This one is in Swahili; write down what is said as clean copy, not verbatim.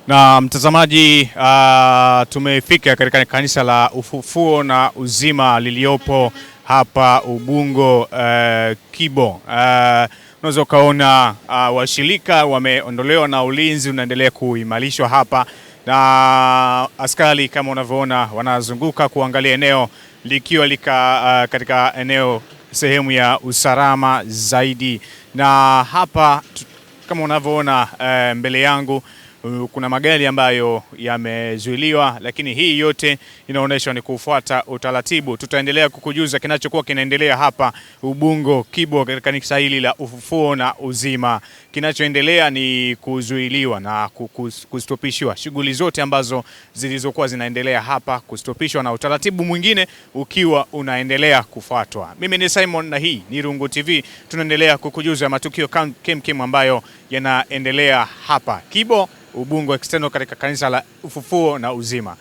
Na mtazamaji, tumefika katika kanisa la Ufufuo na Uzima liliopo hapa Ubungo, Kibo. Unaweza ukaona washirika wameondolewa na ulinzi unaendelea kuimarishwa hapa, na askari kama unavyoona wanazunguka kuangalia eneo likiwa lika katika eneo sehemu ya usalama zaidi, na hapa kama unavyoona mbele yangu kuna magari ambayo yamezuiliwa, lakini hii yote inaonyeshwa ni kufuata utaratibu. Tutaendelea kukujuza kinachokuwa kinaendelea hapa Ubungo Kibo katika kanisa hili la Ufufuo na Uzima. Kinachoendelea ni kuzuiliwa na kustopishwa shughuli zote ambazo zilizokuwa zinaendelea hapa, kustopishwa na utaratibu mwingine ukiwa unaendelea kufuatwa. Mimi ni Simon na hii ni Rungu TV, tunaendelea kukujuza matukio kemkem ambayo yanaendelea hapa Kibo Ubungo External katika kanisa la Ufufuo na Uzima.